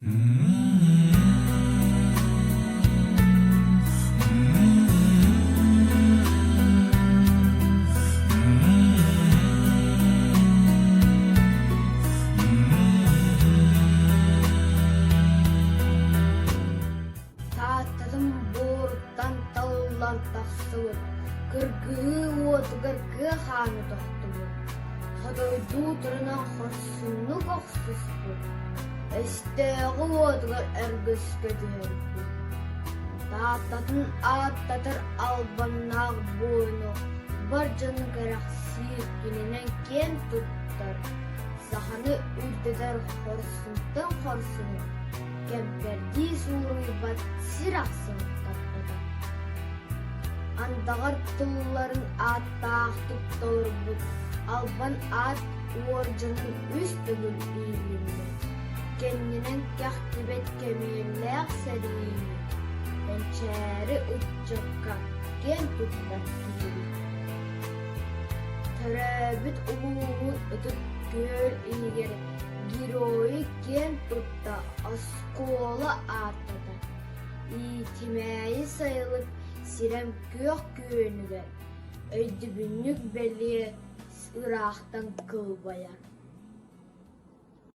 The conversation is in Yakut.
Тааттатын буоруттан талыллан тахсыбыт, кыргыһыы уотугар кыа хааны тохтубут, хотойдуу турунан хорсуннук охсуспут, өстөөҕү уотугар өргөскө түһэрбит. Тааттатын ааттатар албаннаах буойуну бар дьону кэрэхсиир кининэн киэн туттар, саханы үрдэтэр хорсунтан хорсуну кэмпэрдии суруйбат сир ахсын таппата. Андаҕар тылларын ааттаахтык толорбут албан аат уордьанын үс төгүл иилиннэ. Кэннинэн кэхтибэт кэмиэллээх сэриини кэнчээри ыччакка киэн туттар киһибит. Төрөөбүт улууһун Ытык Күөл иһигэр геройу киэн тутта оскуола ааттата, Иитимээйи сайылык сирэм күөх күөнүгэр өйдөбүнньүк бэлиэ ыраахтан кылбайар.